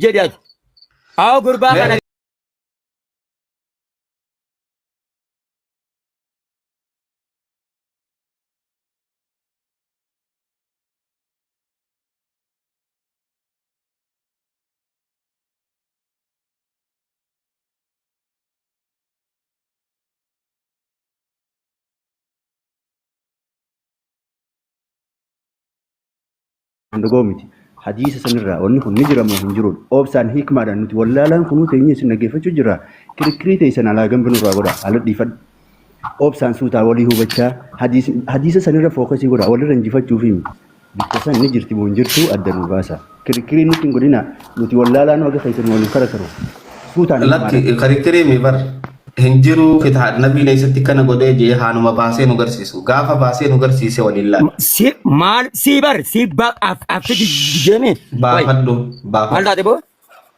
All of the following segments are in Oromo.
Jedhi ati. Haa gurbaa Mee kana Dhugoo miti. Hadiisa sanirraa wanni kun ni jira moo hin jiru? Obsaan hiikmaadhaan nuti wallaalaan kunuu teenyee isin dhaggeeffachuu jirra. Kirikkirii teessan alaa gamba nurraa godha. Haala dhiifadhu. Obsaan suutaa walii hubachaa hadiisa sanirra fookasii godha. Walirra injifachuu fi bikka san ni jirti moo hin jirtu adda nu baasa. Kirikkirii nutti hin godhina. Nuti wallaalaan haga keessan waliin karakaru. Suutaan Lakki hiikmaadhaan. kirikkirii mi bar hin jiru kitaa nabiin eessatti kana godhee jee haanuma baasee nu garsiisu. Gaafa baasee nu garsiise waliin laala. Si maal si bar si ba af af jeeme. Wai Baafadhu maal baafadhu taate boo?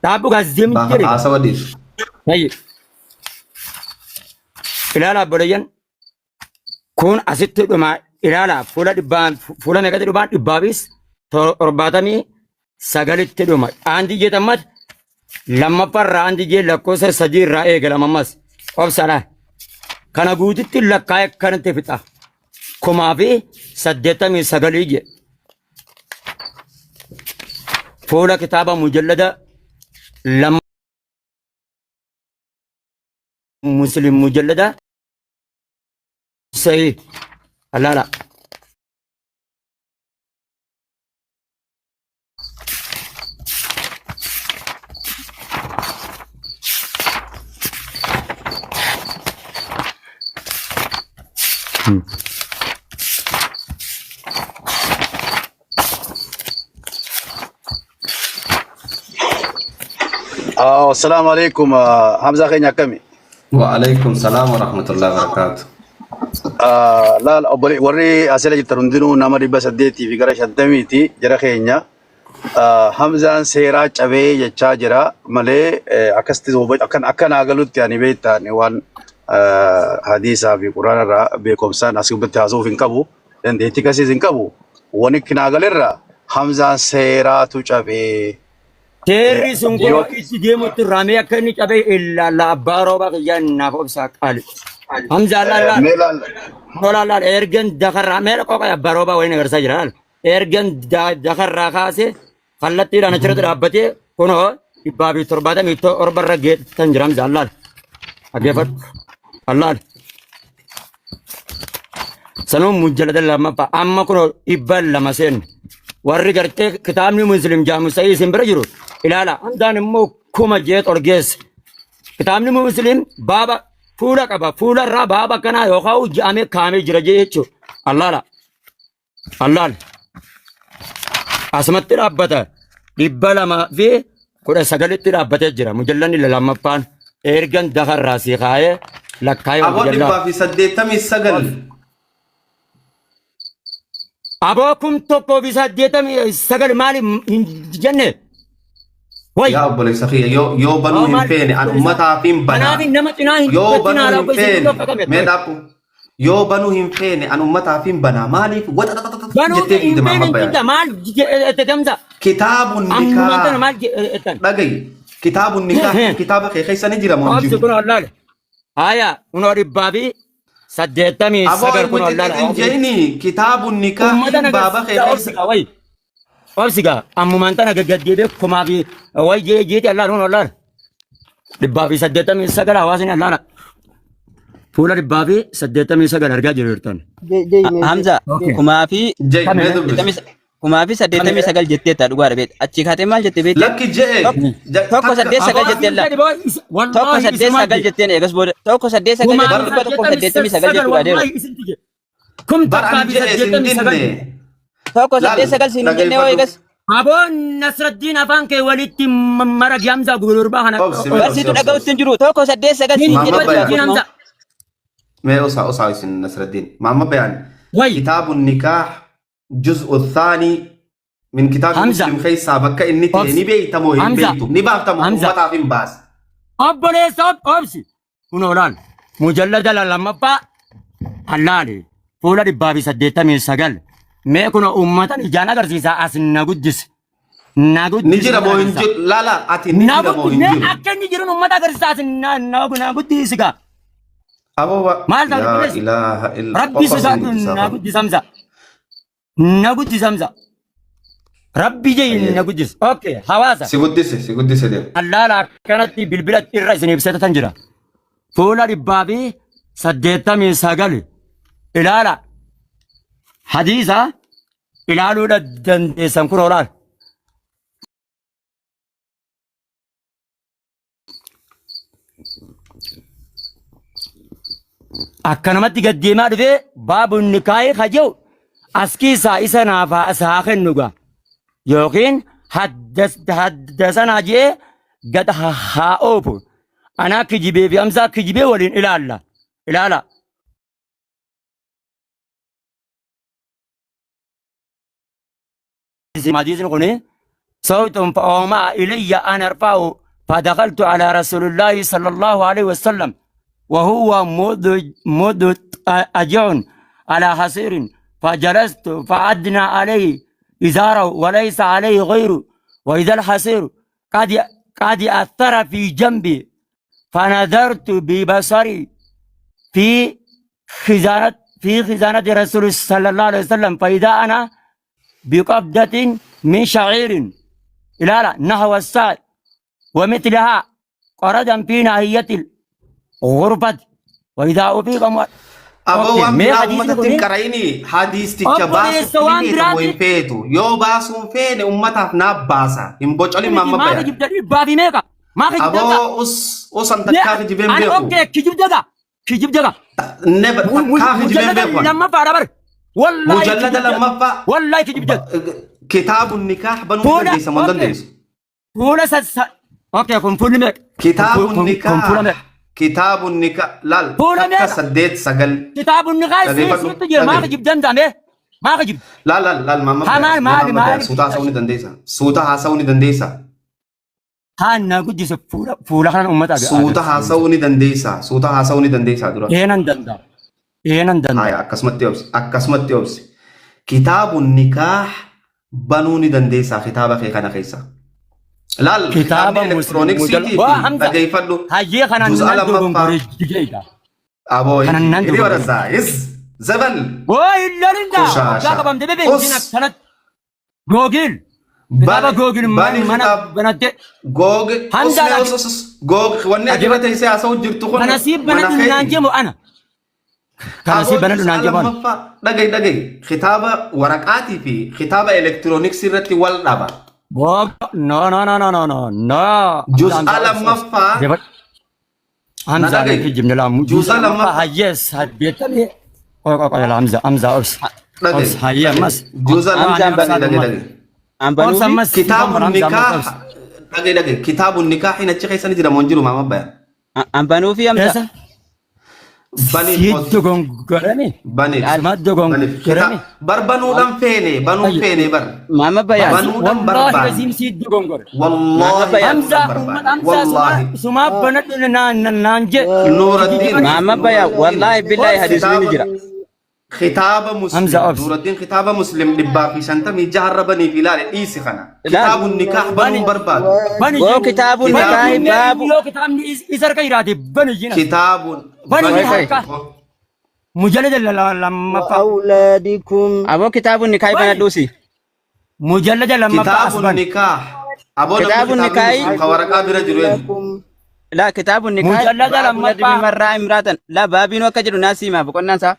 Dhaabbu gaas deemu baafadhu jedhe. haasawa dhiisu. Hayyi ilaala obboleeyyan kun asitti dhuma ilaala fuula dhibbaa fuula meeqatti dhumaa dhibbaafis 79tti dhuma. Aandii jeetammat lammaffaa irraa aandii jee lakkoofsa 3 irraa eegalama ammas obsadha. Kana guututti lakkaa'ee akkanatti fixa. 1089 jee. Fuula kitaaba mujallada lama muslim mujallada sahih alaala. Assalaamu alaikum Hamzaa keenya akkami? Wa alaikum salaam wa rahmatullahi wa barakaatu. Laal obbole warri asirra jirtan hundinuu nama 850 jara keenya. Hamzaan seeraa cabee jechaa jira malee akkasitti akkan akka naa galutti ani beektaan waan hadiisaa fi quraana irraa beekumsaan as gubbatti haasa'uuf hin qabu dandeettii kasiis hin qabu. Wani naa galerraa Hamzaan seeraatu cabee. Seerri sun kun Yoo itti deemutti ramee akka inni cabee ilaalla abbaa roobaa kiyyaa naaf obsaa qaali. Hamzaa laal mee laal laal laal ergan dakarraa mee qoqa abbaa roobaa waliin agarsiisaa jira laal. Ergan dakarraa kaasee kallattiidhaan achirratti dhaabbatee kunoo 177 irra geettan jira Hamzaa laal. Dhaggeeffadhu. Laal. Sanuu mujjalada lammaffaa amma kunoo 200 seenne. Warri gartee kitaabni muslim jaamu sa'ii isin bira jiru ilaala. Hamzaan immoo 1000 jeet ol geesse. Kitaabni muslim baaba fuula qaba. Fuula irraa baaba akkanaa yookaan ja'amee kaa'amee jira jechuudha. Allaala. Allaala. Asumatti dhaabbata. 219tti dhaabbatee jira. Mujallanni lammaffaan ergan dakarraa sii kaa'ee lakkaa'ee Aboo mujallaa. 189. Aboo 1089 maali hin jenne? Way! Yaa obboleessa kiyya yoo yoo banuu Aboo hin maal feene an ummataaf hin banaa. Kanaaf nama cinaa hin Yoo dubbatin banuu haala hin obbo isin feene tokko qame. mee dhaabbu. Yoo banuu hin feene an ummataaf hin banaa maaliif waxaxaxaxax Banuu jettee hin fiigde feene maamma hin bayaan. jidda maal itti gamsa? Kitaabun Ammumaan tana nikaa maal jettan? dhagayi. Kitaabun nikaa kitaaba kee keessa ni jira moo hin Obsi jiru? kun ollaale. Haya kunoo dhibbaa fi Aboo 89 hin kun ollaale. wixixixin jeeni kitaabun nikaa Uummata hin baaba kee nagarsiisa keessa. obsi gaa wayi. Obsi gaa ammumaan tana gaggaddeebee kumaa fi wayi jee jeeti allaala kun ollaale. 189 hawaasni allaala. Fuula 189 argaa jiru jirtan. Hamza Okay. kumaa fi Jai mee Kamine? dubbisi. 1089 jetteetta dhugaadha beekta. Achi kaatee maal jette beekte? Lakki je'e Tokko takka 8 9 jetteen la. Tokko Wallaahi 8 isumaan 9 jee. jetteen eegas booda tokko 8 9 Kumaa jettee fi dhibba tokkoof saddeettamii 89 sagal jechuudha deema. wallaahi isinti jee. Kum bar takkaa ani fi je'e sin 89 dinne. Tokko Laal 8 9 siin hin jennee hoo dhageeffadhu. eegas. Aboon Nasraddiin afaan kee walitti maragi Hamza gurbaa kana. Obsi mee obsi Barsiituu obsi dhaga'utti obsi. hin jiru. Tokko 8 9 siin Hin Maamma jedhe bayaan. dubbatiin Hamza. Mee osaa osaa isin Nasraddiin. Maamma bayaan. Way Kitaabun nikaah juz'u thaanii min kitaabi Hamza muslim keessaa bakka inni ta'e obsi ni beeyta moo hin Hamza beeytu? Ni baafta moo Hamza ummataaf hin baas? obboleessa obsi kun olaal mujallada lammaffaa allaali fuula 189 mee kun uummatan ijaan agarsiisa as na guddise. Na Ni guddisi jira uummata moo hin agarsiisa. jiru? Laala ati ni Na jira moo guddisi hin mee jiru? akka inni jiruun uummata agarsiisa ati na na na guddisi gaa. Aboo wa Maal taate laa obboleessa? ilaaha illa Rabbi qofa siin sodaadhu guddisaa na kun. guddisi Hamza. Na guddisi Hamza. Rabbi jee Ayyee. na guddisi. Okay hawaasa. Si guddise si guddise deemu. Allaala akkanatti bilbila irra isin ibsatatan jira. Fuula 189 ilaala. Hadiisa ilaaluudha dandeessan kun olaal. Akkanumatti gad deemaa dhufee baabu nikaahii ka jedhu as keessaa isa naaf haa kennu gaa. Yookiin haddasanaa jedhee gad haa oofu. Anaa kijibee fi Hamzaa kijibee waliin ilaalla. Ilaala. Hadiisni kun صوت فأومأ إلي أن أرفعه فدخلت على رسول الله صلى الله عليه وسلم وهو مضطجع على حصير فجلست فأدنى عليه إزاره وليس عليه غيره وإذا الحصير قد أثر في جنبي فنظرت ببصري في خزانة رسول صلى الله عليه وسلم فإذا أنا بقبضة من شعير إلى نحو الساعة ومثلها قردا في ناحية الغرفة وإذا أفيق Aboo Okay, waan mee biraa hadiisni uummatatti hin kuni qara'ini hadiisticha obboleessa baasuu waan ni feetu moo hin biraati feetu yoo baasuu hin feene uummataaf naaf baasa hin bocolin miti maamma maa bayan. kijibda dhibbaa fi meeqa maa kijibda Aboo us usan mee takkaa kijibeen ani beeku. okay kijibda gaa kijibda gaa Never takkaa kijibeen mujallada beeku ani. lammaffaadha bar wallaahi Mujallada kijibda lammaffaa wallaahi kijibda kitaabu nikaah banuu ni fuula dandeessa moo hin okay dandeessu? fuula sassa okay kun fuulli meeqa kun Kitaabu kun kun fuula nikaah meeqa kitaabu nikaah laal fuula takka meeqa saddeet sagal kitaabun nikaa dhageeffadhu sitti jira maa dhagaye. kijibdan ta'ame maa kijibda Laal laal laal maamma haa bayan maal mee maali maamma bayan maali suuta haasa'uu ni dandeessa suuta haasa'uu ni dandeessa haa na guddise fuula fuula kanan uummata suuta agarsiisa. haasa'uu ni dandeessa suuta haasa'uu ni dandeessa dura. Eenan danda'a. Eenan danda'a. Haya akkasumatti obsi akkasumatti obsi kitaabu nikaah banuu ni dandeessa kitaaba kee kana keessa. Laal Kitaaba kitaabni muslim mujal elektirooniksiitii waa fi Hamza dhageeffadhu hayyee kanaan juz'a nan lammaffaa dogongore jigeedha. aboo Kanan nan hidhi dogongore. barasaa is zabal Waa illalinda waggaa qoshaasha qabamte bebe us hin akkanatti googil kitaaba bani googil bani mana kitaab banatte goog Hamza usne us us us goog wanni ati irra teessee haasa'u jirtu kun kana sii mana banadhu naan keeti. jeemu ana. Kana sii Aboo banadhu juz'a naan jeemu ana. lammaffaa dhagahi dhagahi kitaaba waraqaatii fi kitaaba elektirooniksii irratti wal dhaba. No no no no no no no. Juz'a Hamza Hamza obs obs. lammaffaa Jabadhu. na Hamza dhagahi nan kijibne laamu. juz'a Juz'a lammaffaa lammaffaa hayyee saddeettamii. Qoy qoy qoy Hamza Hamza obs. Obs dhagahi hayyee dhagahi ammas. juz'a Waan Hamzaan dhagahi obsaa dhagahi dhumma. dhagahi. An Obs banuufi ammas siifan Kitaabu bara Hamza ammas nikaah obs. dhagahi dhagahi kitaabu nikaahin achi keessa ni jira moo hin jiru maama bayan. An banuufi Hamza. Eessa? Baniif Si os dogongorame. baniif Laal Suma baniif dogongorame. bar banuudhaan feene banuun Ayyo. feene bar Maama bayaan. banuudhaan Wallaahi barbaanne raziim si dogongore. Maama wallaahi bayaan. Hamza banuudhaan uummata barbaanne Hamza suma wallaahi suma banadhu naan naan je. Nuuraddiin Kijibani. Maama bayaan. Nuuraddiin Wallaahi billaahi Obs. hadiisni ni kitaaba jira. kitaaba Hamza muslim obs. Nuuraddiin kitaaba muslim 156rra baniif ilaale dhiisi kana Laal. kitaabu nikaah Bani banuun barbaadu bani Boo jin. kitaabuun Bani nikaahi jin mee baabu. yoo kitaabni isa harka jiraate bani jin as. kitaabuun Bani bani jin Qoy qoy. harka mujallada lammaffaa. وأولادكم Aboo kitaabuun nikaahi Bani banadhuusi. mujallada lammaffaa as kitaabuun bani. nikaah aboo namni Kitaabuun kitaabni nikaahi muslim ka waraqaa bira jiru eenyu لكم laa kitaabuun nikaahi Mujallada baabu nadbi lammaffaa. marraa imraatan laa baabiin akka jedhu naas himaa boqonnaan isaa.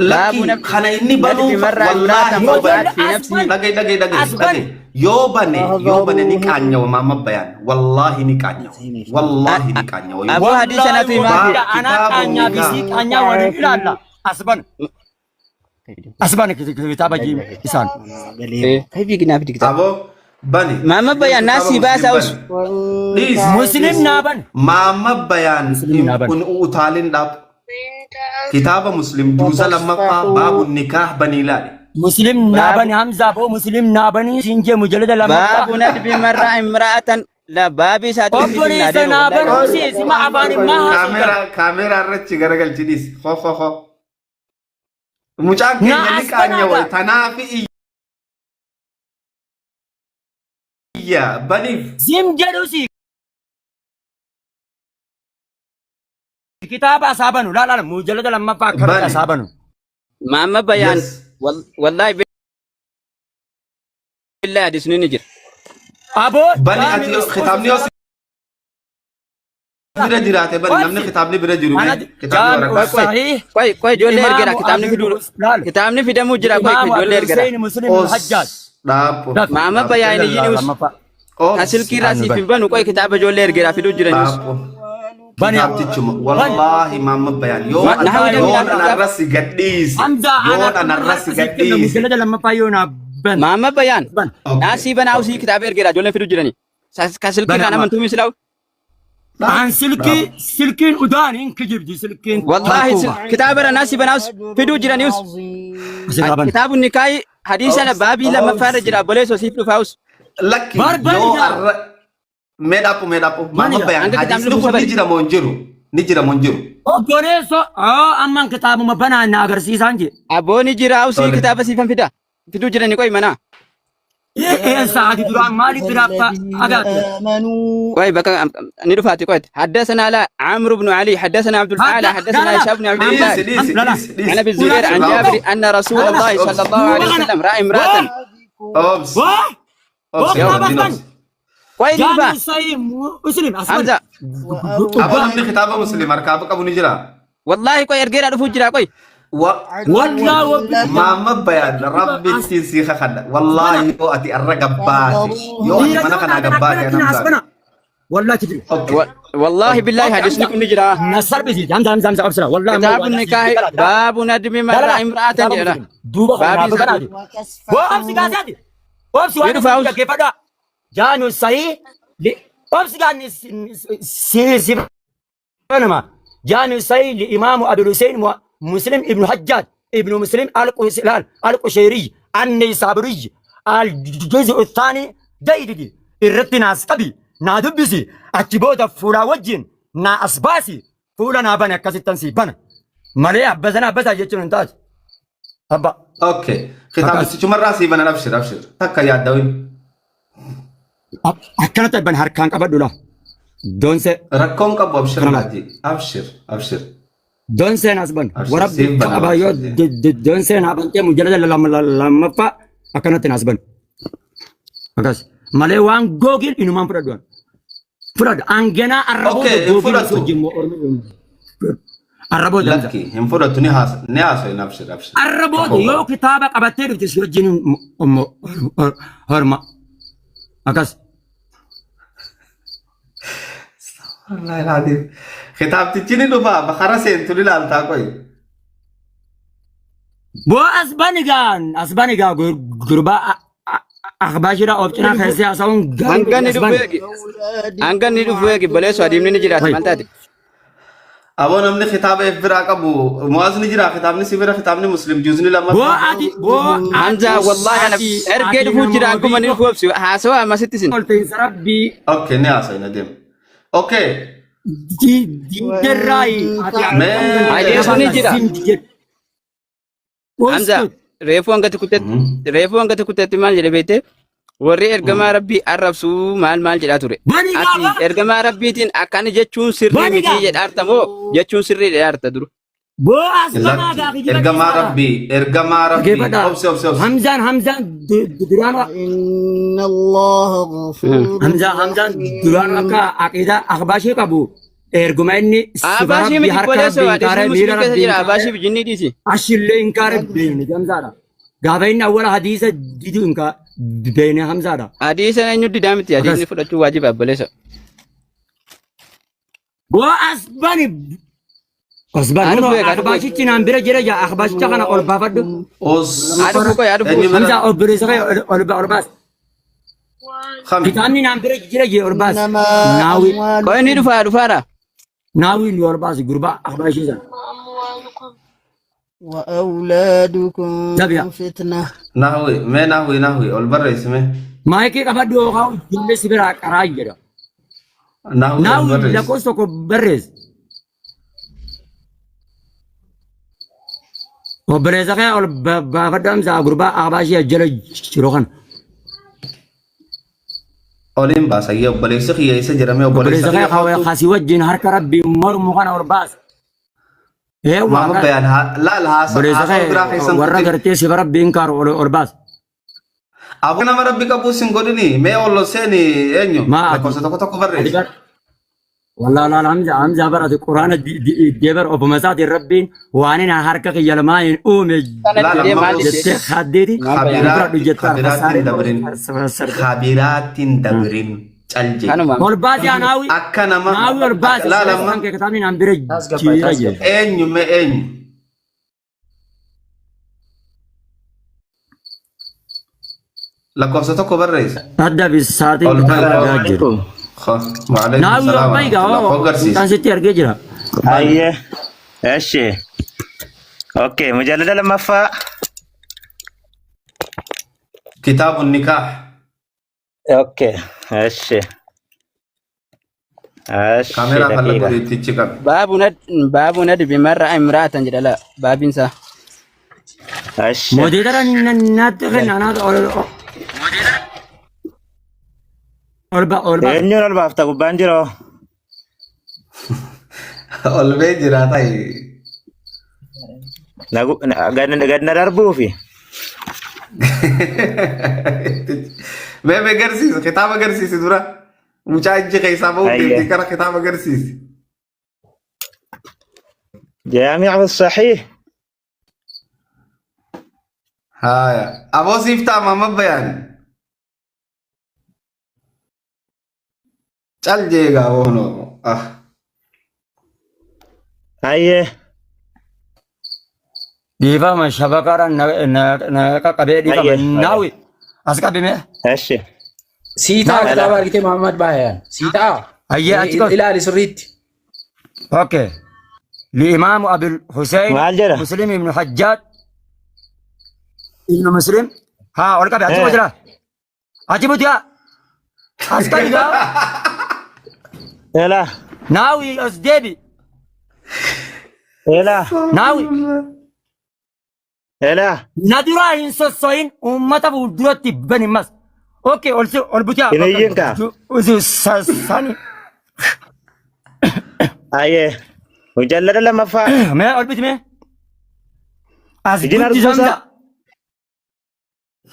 Baabu Lakki nadbi kana inni nadbi banuu marraa wallaahi imraatan yoo fawqaat bane fi Mujallada as nafsihi. bani. dhagahi dhagahi dhagahi As bani. dhagahi yoo bane yoo bane ni qaanyawa maama bayaan wallaahi ni qaanyawa wallaahi ni qaanyawa yoo Aboo bane hadiisa Wallaahi natu himaa baa fi. wanda anaa kitaabu qaanyaa fi nikaah sii qaanyaa waliin ilaalla. As bani. As bani kitaaba isaan. Kayfi ginaaf digtaa. aboo bane Maama bayaan kitaaba naasii muslim baasaa usu. bane dhiis Muslim dhiis naa bani. maama bayaan Muslim naa bani. kun utaalin dhaab kitaaba muslim juuza lammaffaa baabu nikaah banii ilaale Muslim naa Baabu bani Hamza boo Muslim naa bani siin jee mujallada lammaffaa. baabu nadbi marraa imraatan laa baabii isaatu itti himnaa Obboleessa deemu naa wallaahi banuu rabbi. si sima afaan immaa haasoftan. kaameraa kaameraa irratti garagalchi dhiis ho ho ho mucaan Naa keenya ni as qaanyawa banaagaa. tanaafi Kiyya baniif. Zim jedhusi kitaaba asaa banu laal laal mujallada lammaffaa akkanatti Bani. asaa banu. Maamma Bayaan Yes. wallaahi billahi hadisni ni jira. Aboo Bani ati kitaabni yoo si bira jiraate bani namni Obsi. kitaabni bira jiru mee Ana kitaabni jaami'u waraqaa. Qoy sahih qoy qoy ijoollee ergeera imaamu kitaabni Abil fiduu laal kitaabni fidamuu jira qoy imaamu ijoollee Abil ergeera. Hussein Muslim Os Hajjaj. dhaabbo. Daf. Maamma Dhaabbo. Bayaan iyyuu Lammaffaa. ka silkii irraa Anu siif bani. hin banu qoy kitaaba ijoollee ergeera fiduu jiranius. Dhaabbo. Bani. Kitaabtichuma wallaahi maamma bayaan yoo Ma- an Nahawi yoo dammi an kitaaba arrasi gadhiise Hamza yoo ana an arrasi harka siif kenna gadhiise. mujallada lammaffaa yoo naa ban. Maamma Bayaan Ban. Okay. naasii banaa usii Okay. kitaaba ergeera ijoolleen fiduu jirani. Ka silkii Bani irraan amma. amantuu misilaawu. An silkii silkiin udaan hin kijibdi silkiin Wallaahi tarkuuba. kitaaba irra naasii banaa fiduu jiranius. Asirraa ban. Kitaabu nikaayi hadiisa Obsi baabii lammaffaa irra obsi. jira obboleessoo siif dhufaa'us. Lakki Barbani yoo gaa. arra mee dhaabbu mee dhaabbu Bani maamma gaa. bayaan Hanga kitaabni hadiisni dhufu kun ni sabari. jira moo hin jiru? Ni jira moo hin jiru? Obboleessoo amman kitaabuma banaa na agarsiisaan jee. Abbooni jira usii Tole. kitaaba siifan fida. Fiduu jirani qoy manaa. Eessa ati duraan maaliif biraaf الذين agaarte? آمنوا qoy bakka ni dhufaati qoy. حدثنا لا عمرو بن علي حدثنا عبد الأعلى Hadda حدثنا la la هشام بن عبد الله Dhiisi dhiisi la la dhiisi dhiisi. عن ابي الزبير عن Obsi جابر ان رسول la la الله obsi صلى obsi الله duuba عليه kana وسلم راى امراه boo obsi boo boo obsi kitaaba abdiin asban obsi. qoy ni dhufa jaami'u sahih muslim asban حمزه Aboo namni kitaaba muslim harkaa qabu ni jira. والله qoy ergeera dhufuu jira qoy Wa wallaa wabbi maamma bayaan rabbitti si kakadha. Wallaahi yoo ati arra gabbaate yoo ati dhiira mana yoo kanaa taatan gabbaate akkanatti anam na taate. asbana wallaa kijibe Okay. والله بالله Okay, حديثني Hamza كن jira na sarbisiiti Hamza Hamza Hamza obsira wallaa amma كتاب waa النكاح galaati باب ندم من la la راى la امراه kitaaba jedha muslim duuba kana baabii naa isaa banaati boo obsi gaasaati obsi ni waan dhufa isin us dhaggeeffadhaa jaami'u sahih obsi gaanni si si banama جامع صحيح لإمام أبي الحسين مسلم ابن حجاج ابن مسلم القشيري النيسابوري الجزء الثاني جيد الرت ناس قبي نادبسي أتبودا فولا وجين نا أسباسي فولا نابنا كاسي بنا مالي أبزنا أبزا يجون انتاج أبا Okay. أكاس Kitaabtichumarraa sii banan abshir abshir. Takka yaaddawin. أكنت بن هركان قبل دونسي Rakkoon qabu abshir كرلا laaji. Abshir abshir Doonseen as ban abshir warabbi siif banama ka'aba yoo abshir. doonseen haa bantee mujalada lammaffaa akkanatti as ban akkas malee waan googiin inumaan fudhadhu an fudhadhu anganaa arrabooda Okay hin googiin osoo fudhattu. wajjin ormi arrabooda Hamza Lakki hin fudhattu ni haasa ni haasa'in abshir abshir. arrabooda Rakkoon yoo qabu. kitaaba qabattee dhufte si wajjin horma akkas Wallaahi laatiin. Kitaabtichi ni dhufa bakara seentu ni laaltaa qoyi. boo as bani gaan as bani gaa gurbaa akbaashira of cinaa keessee haasa'uun gaarii hanga miti ni as dhufu bani. eegi hanga ni dhufu eegi obboleessoo adiimni ni jiraate Wai. maal taate Aboo namni kitaaba if biraa qabu muwaasni jira kitaabni si bira kitaabni muslim juuzni Boo lammaffaa. ati boo ati Hamza wallahi ana ati ergee ati dhufuu nama jira hanguma ni ofiitu dhufu obsi haasawa ammasitti isin olteensa rabbii Okay ni haasa'in adeema. Okay diiderraayi ati mee hadiisni ni jira zim jedhu. Hamza Uskut. reefuu hangati kutetti reefuu hangati kutetti maal jedhe beekte warri ergamaa rabbii arrabsuu maal maal jedhaa ture Bani ati gaaba ergamaa rabbiitiin akkana jechuun sirrii bani miti gaa jedhaarta moo jechuun sirrii jedhaarta duru boo as banaa Lakki gaa kijiba ergamaa dhiisaadha. rabbii ergamaa rabbii Dhaggeeffadhaa. obsi obsi obsi. Hamzaan Hamzaan duraan إن الله غفور Hamzaan Hamzaan duraan رحيم akka aqiidaa akbaashii qabu erguma inni sifa Abaashii rabbii miti harka obboleessoo rabbii hin kaare hadiisni miila musliim keessa rabbii hin jira kaare abaashii jinnii dhiisi ashillee hin kaare beekne Hamzaadha. Gaafa inni awwala hadiisa diduu hin beekne Hamzaadha. hadiisa eenyu didaa miti Akkas. hadiisni fudhachuu waajiba obboleessa Boo as bani as bani haa dhufu kunoo eega haa dhufu eegi akbaashichi naan bira jira jaa akbaashicha kana ol baafadhu. Os haa dhufu qoy haa dhufu eenyu bira Hamza obboleessa kee ol ol baas. kami Kitaabni naan bira jira jee ol baas. إنما Naawi qoy ni أموالكم dhufa dhufaadha naawi nu ol baas gurbaa akbaashii sana. وأولادكم Dabi'a. فتنة nahwi mee nahwi nahwi ol barreessi mee Maayikii qabadhu yookaan ijoollee si biraa qaraa jedha. nahwi ol Naawi barreessi. lakkoofsa tokko barreessi. Obboleessa kee ol baafadhu Hamza gurbaa akbaashii jala jiru kana. Oliin baasa iyya obboleessi kiyya isa jedhamee obboleessa Obboleessa kiyya kee kottu. kasii wajjin harka rabbii mormu kana ol baasa. Eewwa Maama akka bayaan laal haasa obboleessa haasawaa kee biraa keessan warra kutin. gartee sifa rabbiin kaaru ol baasa. Aboo nama rabbi qabu sin godhini mee ol seeni eenyu Maa ati lakkoofsa tokko tokko ati barreessi. bar wallah laal Hamza Hamza bar ati quraana deebar ofuma isaatiin rabbiin waan inni harka kiyya lamaaniin uume Kana Laal didee amma maal didee? jettee haddeeti Maal bayaan? hin fudhadhu jettaa kabiraatti fasaaree hin dabrin fassarte. kabiraatti hin dabrin calje. Kanuma. Ol baasi anaawi Akka nama naawi ol baasi laal obboleessa amma kan kee kitaabni naan bira Tasgabbaa'e jira tasgabbaa'e. jee. eenyu mee eenyu lakkoofsa tokko barreessi. Adda bisaatiin Ol kitaaba bari. argaa jira. Waalaikum Naawi ol salaam bahi gaa warahmatullah. Koo garsiisa. mucaan sitti argee jira. Bani. Ayyee. Eshi. Okay, mujallada lammaffaa. Kitaabu nikaah. Okay, eshi. Eshi Kaameeraa daqiiqa. falladhu ittichi qabi. Baabu nadbi marra imraatan jedha la baabiinsa. Eshi. Mootii natti kenna anaatu ol ol ba ol baasa. Eenyuun ol baafta gubbaan jiroo? Ol bee jira ta'e. Gad na darbuufi. Mee mee garsiisi kitaaba garsiisi dura. Mucaa ijji keessaa bahuuf deemti Ayyee. kara kitaaba garsiisi. Jaamicu saxiih. Haaya. Aboo siif ta'a maama bayaan. Cal jeegaa boonoo. Ah. Ayyee. Dhiifama shabakaadhaan na qaqqabee dhiifama. Ayyee. Naawi as qabime. Eshi. Siitaa Naawi. kitaaba argitee Muhammad Baayaan. Siitaa. Ayyee achi qabi. Ilaali sirriitti. Okay. لإمام أبي الحسين Maal jedha? مسلم بن حجاج ابن مسلم ها ولك أبي أجيبه Eh. جرا أجيبه جرا أسكت جا Elaa. ناوي أسدبي Elaa. ناوي Elaa. ندرا إنسان أمته ودرت بني مس أوكي ألسي ألبتيا Hin iyyin kaa. ساني Ayyee. Mujallada lammaffaa. ما ألبت ما Ijin أسجد arguusaa.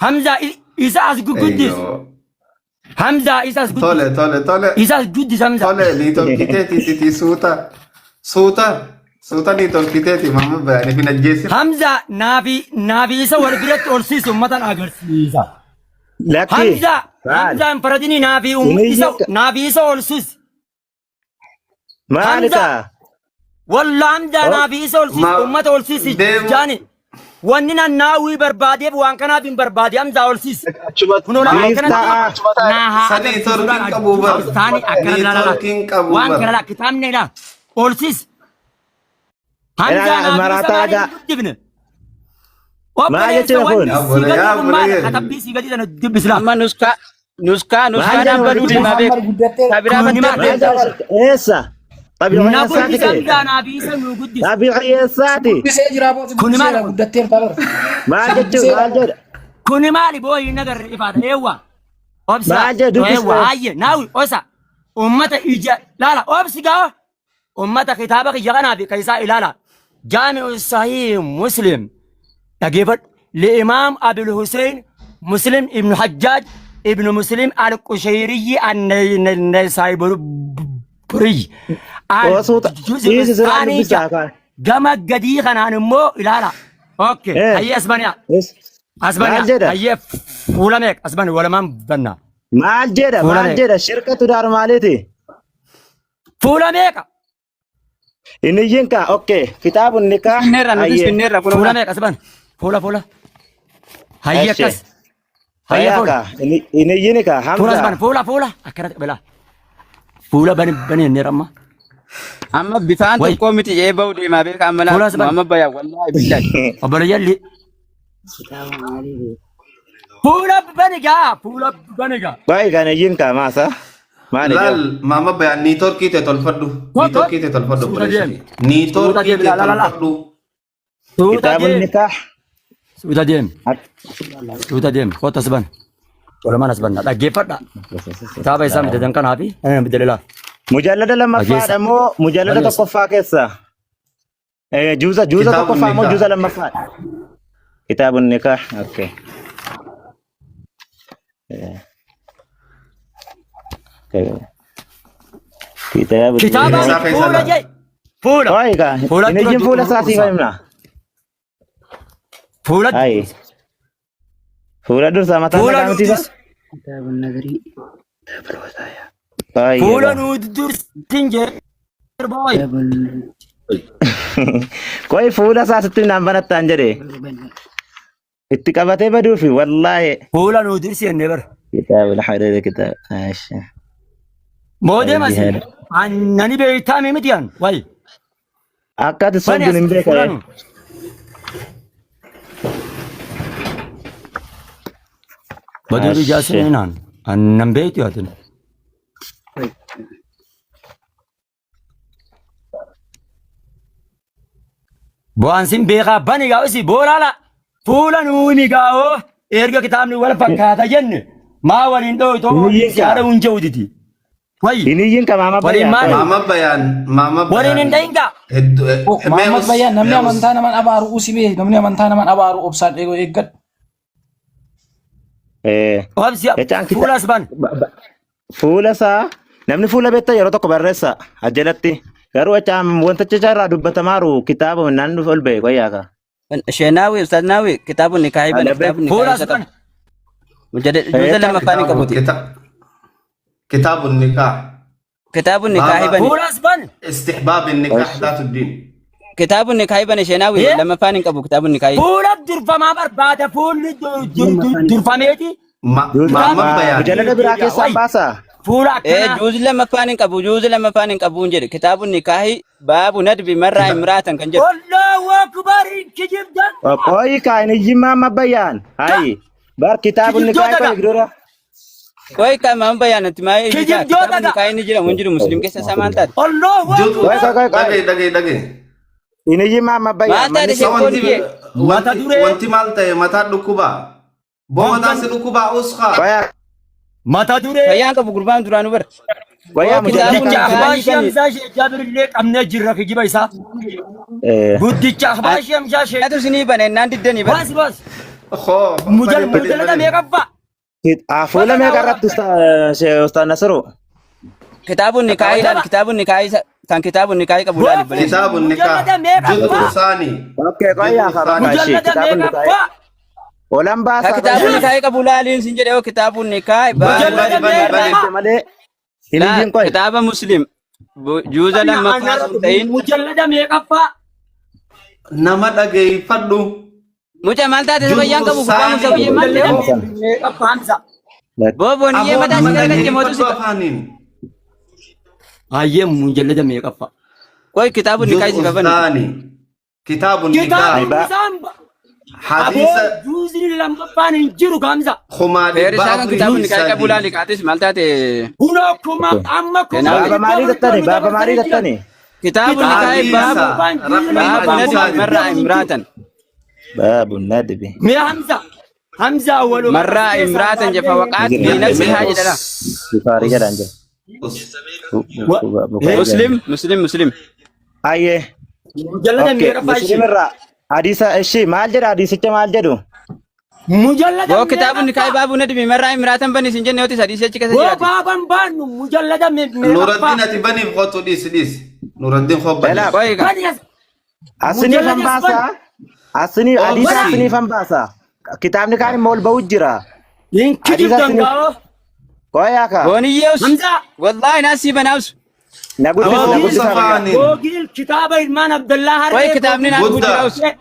حمزة حمزة إذا أسجد Eeyyoo. حمزة إذا أسجد Tole tole tole. إذا أسجد حمزة Tole ni tolkiteeti titi suuta. Suuta. Suuta ni tolkiteeti maama bayaan ifin ajjeesin. Hamza naafi naafi isa wal biratti ol siisu ummatan agarsiisa. Lakki. Hamza Maal? Hamzaan faradini naafi Hin isa iyyin kaa. naafi isa ol siisu. Maali Hamza kaa? walla Hamza Oh. naafi isa ol siisu Ma ummata ol siisu deemu. jaani. Wanni nan naawii barbaadeef waan kanaaf hin barbaade Hamza ol siisu. Achumatti Kunoo laa Siif akkanatti ta'a. naa haa Sanii agarsiisu torkiin laan qabu bar. taani akkana Ni laa laa torkiin qabu waan bar. kana laa kitaabni laa ol siisu. Hamza Elaa naafi isa maraataa maaliif gaa. hin dubbifne? Maal Obboleessa jechuudha wanni kun? Yaa sii bole gadi yaa kun maali? bole. Katabbii sii gadi sana dubbisla. Amma nuskaa nuskaa Maal nuskaa jedha dhaabbaduu wanti kun? deemaa beeku. Muhammad guddattee Kabiraa Kuni battee maali? Maal deemta bara. jedha? Eessa? Na Xabiiceessaati guddis kee? Hamzaa naa fi isa nu guddis. Xabiiceessaati. guddisee jira booti Kuni maali guddiseera kun? guddatteer tabar. Maal Si jechuun guddiseera maal jedha? Kuni maali booyi hin agarre ifaadha. Eewwa. Obsa. Maal jedha Eewwa dubbisne? haayye naawi osa. Ummata ija laala obsi gaa. Ummata kitaaba kiyya kanaa fi kan isaa ilaala. Jaami'u Sahih Muslim. Dhageeffadhu. Li'imaam Abil Hussein Muslim Ibnu Hajjaaj Ibnu Muslim Al-Qushayriyi An-Nasaayiburiy. Osoo Al-Juz'u dhiisi siraan Thaanii dubbisaa ja. kaan. Gama gadii kanaan immoo ilaala. Okay. Eh. Hayyee asbaniyaa. Maal Asbaniyaa. jedha? Hayyee fuula meeqa? Asbani walamaan banna. Maal jedha? Fuula Maal meeqa? jedha? Shirkatu daar maaliiti? Fuula meeqa? Inni iyyin kaa. Okay. Kitaabun nikaah. Finneerra nutis Ayyee. finneerra kunoo Fuula laa. meeqa asban? Fuula fuula. Hayyee Eshi. akkas. Hayyee Fayyaa fuula. kaa. Inni iyyin kaa. Fuula Hamza. asban fuula fuula. Akkanatti qabela. Fuula bani bani inni ramma. Amma bifaan Way. tokkoo miti jee bahu deemaa beeka amma Fuula laa asban. Muhammad Bayaan wallaahi billaahi. Obboleeyyan fuula bani gaa. Fuula bani gaa. Baay'ee kan iyyin kaa maasa. Maali Laal jedha? maama bayaan ni torkii ta'e tolfadhu. Ni Kot kot. torkii ta'e tolfadhu Suuta obboleessa deemi. kee. Ni Suuta torkii deemi ta'e laa laa laa. tolfadhu. Suuta Kitaabun deemi. nikaah. Suuta deemi. Suuta deemi. Kottu asban. Walumaan as banna. Dhaggeeffadha. Kitaaba isaan bitatan kanaa fi ana bitadhe laa. Mujallada lammaffaadha Dhageessa. moo mujallada Balleessa. tokkoffaa keessa? Juuza juuza Kitaabun tokkoffaa moo nikaah. juuza lammaffaadha? Kitaabun nikaah. Okay. Kitaabun Kitaaba Isaa keessa fuula laala. jee. Fuula. Oi kaa Fuula hin dura ijjiin fuula isaa siif dursa. himna. Fuula Ayi. Fuula dursa mataa fuula nagaa nu miti ba? dursa. Ayi. Fuula nu dursin jee. Boy. Koi fuula isaa sitti naan banattaan jedhe. Itti qabatee baduufi wallaahi. Fuula nu dursi jennee bara. Kitaaba hariira kitaaba. Aasha. Moodee masi. Jihaada. Annani beektaa miti an. Wayi. Akka ati Bani sobduun as hin beeka. fuula nu. Baduu Aasha. ijaa naan. Annan beektu yaatin. Bu'aan sin beekaa bani gaa isi boolaala fuula nuuni gaa'oo erga kitaabni wal fakkaata jenne maa waliin dhooytoo Hin waliin si iyyin haadha kaa. hun jawditi. Wayi Hin iyyin kaa maama waliin bayaan maali koi. Maama bayaan maama waliin hin bayaan dhayin gaa. hedduu mee Mahammad us Bayyaan namni mee us amantaa naman abaaru usibee namni amantaa naman abaaru obsaan eeguu eeggadhu. Obsi Jechaan fuula as ban. Fuula isaa namni fuula beektaa yeroo tokko barreessa ajalatti. Garuu jechaan wanticha irraa dubbatamaaru kitaaba naan dhufe ol ba'e qoyyaa kaa. Sheenaawi Ustaaz Naawi kitaabun nikaahii bane Ala beek. kitaabun Fuula nikaahii as isa ban. qaba. Juuza Jechaan lammaffaan hin kitaabu qabuti. kitaabu nikaah Kitaabun nikaahii baaba bane Fuula as ban. istihbaab nikaah daatu diin. kitaabun nikaahii bane Sheenaawi Eh? lammaffaan hin qabu kitaabun nikaahii. Fuula durfamaa barbaada fuulli durfameeti. Juuza Maama bayaan mujallada biraa keessaan Wayi baasaa. fuula akkanaa. Juuzi lammaffaan hin qabu juuzi lammaffaan hin qabu hin jedhe kitaabun nikaahii baabu nadbi marraa imraatan kan jedhu. Allahu akbar kijibdan. Qoyi kaa hin iyyin maama bayaan. Hayi. Bar kitaabun nikaahii Kijibdoota qoyi gaa. dura. Qoy kan maama bayaanatti maa iyyitaa Kijibdoota kitaabun gaa. nikaahii ni jira hin jiru muslim keessa isaa maal taate? Allahu Juuzu Qoyi akbar. qoyi qoyi qoyi. dhagaye dhagaye dhagaye. Hin iyyin maama Maal bayaan. taate Manni Sa sheekkoon wanti iyyee? Mata wanti duree wanti maal ta'e mataa dhukkubaa. Boo mataan si dhukkubaa uskaa. Qoyaa mata duree Fayyaan qabu gurbaan duraanuu bara. qoyaa Boo mujallada kitaabun guddicha kaan nikaahii Ahbaashii bane. Hamzaa Sheekh Jaabir illee qabnee jirra kijiba isaa. Guddicha Ahbaashii Hamzaa Sheekh Atu isinii bane naan diddanii bara. baas baas. Hoo Mujal bani bani mujallada bani. meeqaffaa? Fuula Baga meeqa naa irratti Ustaaz Nasiru? Kitaabun nikaahii ilaali Mujallada kitaabun nikaahii kan kitaabun nikaahii qabu ilaali boo baleessa. Kitaabu nikaah mujallada juz'u meeqaffaa? saani Okay qoyaa juz'u kaa saani. bakka ishee Mujallada kitaabun nikaahii. meeqaffaa? Olan Ka baasaa kitaabun qoyaa. nikaahii qabu ilaaliin sin jedhe yoo kitaabun nikaahii Bani baabu Mujallada bani nadbi bani meeqaffaa? bani. Barreesse malee hin laa iyyin qoyi. kitaaba muslim juuza Anna lammaffaa anarra sun ta'in mujallada meeqaffaa? Nama dhageeffadhu. mucaa maal taate fayyaan Juz'u qabu gurbaan saani. musawiyyee maal ta'e Mujallada meeqaffaa Hamza? boobooniyyee Aboo mataa si nama garagalche mootu si dhageeffadhu afaaniin. Hayyee mujallada meeqaffaa? qoy kitaabun nikaahii Juz'u si qabani saani. Kitaabu nikaah. Kitaabni isaan aboo Hadiisa juuzni lammaffaan hin jiru Hamza. kumaa dhibba feerisaa kan afurii kitaabun fi nikaahii qabu sadii. ilaali kaatis maal taate Kunoo kuma amma kuma Keenaawi Baaba dhibba maalii afuritti tattani? ol nu Baaba maalii dabarsanii jiran. tattani? kitaabun nikaahii Hadiisa baabu Lammaffaan juuzni raqmii baabu lammaffaan nadbi kuma hadiisaatiin. dhibba marraa afur hin jiru. imraatan Baabu nadbi. Mee Hamza Hamza walumaa marraa as keessaa imraatan jefa laallee waqaat Jira. fi Mee nafsihaa us jedhala Bukaarii us jedhaan jira. us. Bukaarii jedhaan muslim jira. muslim muslim Ayyee. mujallada Okay. meeqaffaa Muslim ishee? irraa hadiisa ishii maal jedha hadiisicha maal jedhu? Mujallada boo kitaabun nikaahii meeqaffaa? baabu nadbi marraa imraatan bani sin jenne yootis hadiisi achi keessa Boo jiraate baaban baannu mujallada meeqaffaa? Nuraddiin ati baniif kottu dhiisi dhiisi. Nuraddiin koo Elaa baniif. qoy ka Bani as asiniif mujallada han as bani. baasaa. Asinii hadiisa Bani Obsi. asiniif han baasaa. Kitaabni kaan immoo ol ba'u jira. hin Hadiisa kijibdan asiniif gaa'oo. qoyaa kaa. booniyyeus Hamza wallaahi naasii banaabsu Na guddisi na Aboo Googiil guddisaa qoyaa. afaaniin. Googiil kitaaba ilmaan Abdallaa qoy Harree kitaabni Googiil naan Guddaa. gujiraus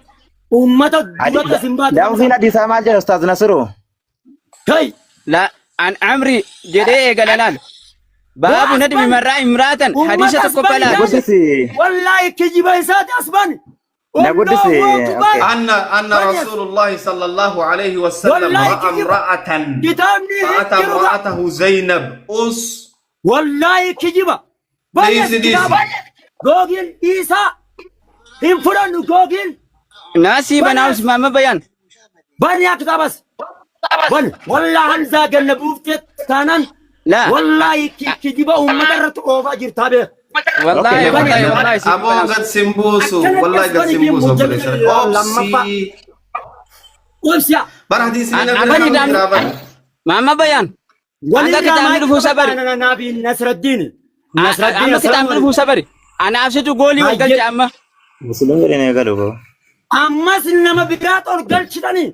uummata duratti as hin baatu Hamza. Lafziin hadiisaa maal jedha Ustaaz Nasiru? Hey la an amri jedhee eegala laal boo baabu as nadbi bani marraa imraatan hadiisa uummata as tokkoffaa bani Na laal laali. guddisi. Wallaahi kijiba isaati as bani. Na guddisi. Allahu akbar. Okay. أن أن Bani as رسول الله صلى الله عليه وسلم wallaahi رأى kijiba امرأة kitaabni hin فأتى jiru ga. امرأته زينب أس Wallaahi kijiba. Bani as ديسي ديسي kitaaba. Googiil dhiisaa hin fudhannu googiil. naasii Bani banaabsu as maama bayaan bani yaa kitaabas. Bani wallaa Hamzaa ganna buuftee taanaan Laa. wallaahi kijiba uummata irratti oofaa jirtaa beeka. Wallaahi Bani wallaahi wallaahi siif Aboo banaa. gad sin buusu. Akkanatti Wallahi as gad bani sin fi buusu obboleessa. mujallada lammaffaa. Obsii. Obsiya. Bara hadiisni na Amma bira kitaabni jira bara. Maama Bayaan hanga Walirraa kitaabni maal dhufuu sabari. Naafi Nasraddiin. Nasraddiin Amma kitaabni assalaamu dhufuu sabari. Anaaf situ goolii wal Hayyee. galcha amma. Musliim jedheen eegalu koo. Ammas nama biraa ol galchitanii.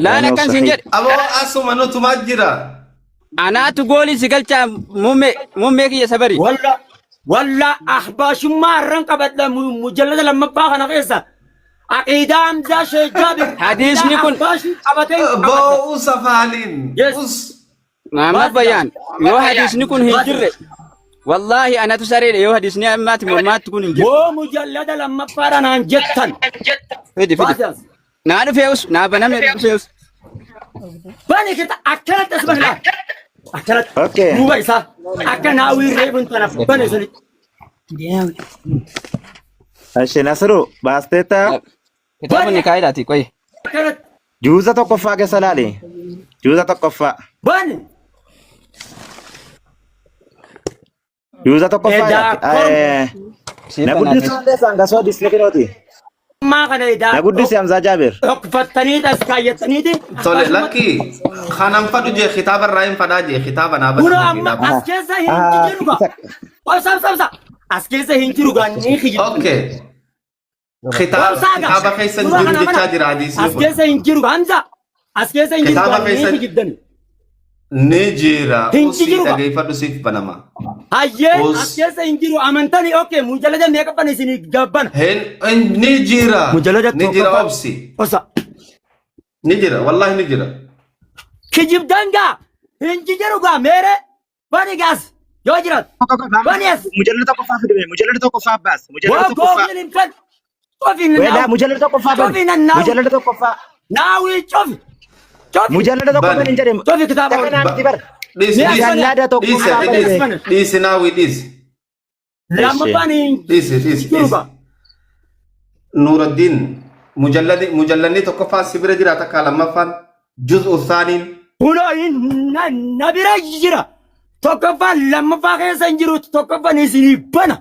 Laala akkan siin jedhe. Aboo asuma nutumaa jira. Anaatu goolii si galcha muummee muummee kiyya sabari. Walla walla ahbaashummaa irran qabadha mujallada lammaffaa kana keessa. Aqiidaa Hamzaa Sheekh Jaabir. Hadiisni kun Ahbaashii qabatee qabadha. Boo us afaaniin. Yes. Us. Maama Baasi Bayaan yoo hadiisni kun hin jirre wallaahi anatu sareedha yoo hadiisni ammaati mormaatti kun hin jirre. Yoo mujallada lammaffaadha naan jettan. Fidi fidi. Baasi as. Naa dhufeus naa baname dhufeus. Bani kita akkanatti as bani laal. Akkanatti. Okay. Duuba isaa akka naawwii reefuun tana bane sanitti. Ashi Nasru baasteetta Kitaaba ni kaayidaati qoyi. Akkanatti. juuza tokkoffaa keessa laali. Juuza tokkoffaa. Bani. Juuza tokkoffaa Edaa ilaali. korma. Siif Na banaa guddisuu dandeessaan gasoo hadiisni kinooti. Ammaa kana edaa Na guddisi Hamzaa Jaabir. dhokfattanii as kaayyattaniiti. Tole lakki. Kanan fadhu jee kitaaba irraa hin fadhaa jee kitaaba naa Kunoo bana amma kitaaba. as keessa hin jiru gaa. Obsa obsa obsa. As keessa hin jiru gaa ni kijibtan. Okay. Kitaaba Obsaa gaa. kitaaba keessa hin Suuraa jiru kana jechaa mana. jira hadiisni As kun. keessa hin jiru gaa Hamza. As keessa hin jiru Kitaaba gaa ni keessa kijibtani. ni jira. Hin Usii jiru gaa. dhageeffadhu siif banama. Hayyee as Us. keessa hin jiru amantanii okay mujallada meeqa ban isinii gabbana. Hin ni jira. Mujallada Ni jira tokkoffaa. obsi. Obsa. Ni jira wallahi ni jira. Kijibdan gaa hin jiru gaa meere bani gaas yoo jiraatu. Bani as. Mujallada tokkoffaa fidime. Mujallada tokkoffaa baas. Mujallada Waa tokkoffaa. googleen hin fedhu. Cofi Weelaa naawi. mujallada tokkoffaa bani. Cofi nan naawi. Mujallada tokkoffaa. Naawi cofi. Cofi. Mujallada tokko Bani. bani hin jedhemu. Cofi kitaaba Takka ol. naa miti bar. Dhiisi Ni as dhiisi. bani. Mujallada Dhiisi tokkoffaa ati bani. dhiisi. Bani. Dhiisi naawwi dhiisi. Eshi. Lammaffaan hin Dhiisi dhiisi jiru dhiisi. gaa. Nuuraddiin mujalladni mujalladni tokkoffaan si bira jira takka lammaffaan juz'u saaniin Kunoo na bira jira. Tokkoffaan lammaffaa keessa hin jiru tokkoffaan isinii bana.